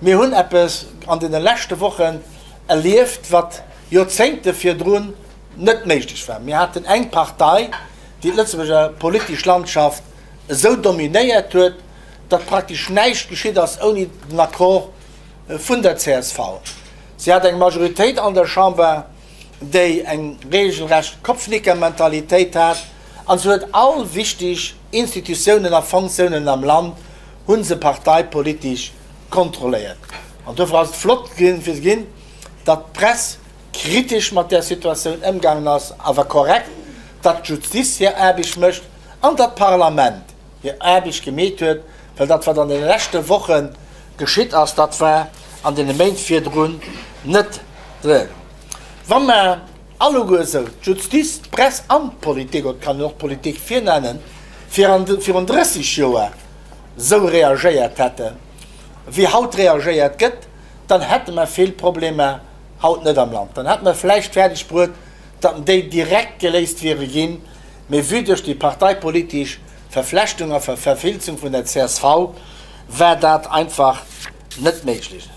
Mir hunn eppes an deene leschte Wochen erlieft, wat Joerzéngte virdrun net méiglech war. Mir haten eng Partei, déi d'Lëtzebuerger politesch Landschaft esou dominéiert huet, datt praktesch näischt geschitt ass ouni den Accord vun der csv. Si hat eng Majoritéit an der Chamber, déi eng regelrecht Kopfnickermentalitéit hat, an se huet all wichteg Institutiounen a Fonctiounen am Land hu se parteipolitesch kontrolléiert. An dofir ass et flott fir ze ginn, datt d'Press kritesch mat där Situatioun ëmgaangen ass, awer korrekt, datt d'Justiz hir Aarbecht mécht an datt d'Parlament hir Aarbecht gemeet huet, well dat, wat an deene leschte Woche geschitt ass, dat war an deene Méint virdrun net drin. Wa mer alleguer esou, d'Justiz, d'Press an d'Politik, oder et kann een och d'Politik virnennen, virun 30 Joer esou reagéiert hätten, wéi haut reagéiert gëtt, dann hätte mer vill Problemer haut net am Land. Dann hätte mer vläicht fäerdeg bruet, datt déi direkt geléist wiere ginn, mee vue duerch déi parteipolitesch Verflechtung a Verfilzung vun der csv war dat einfach net méiglech.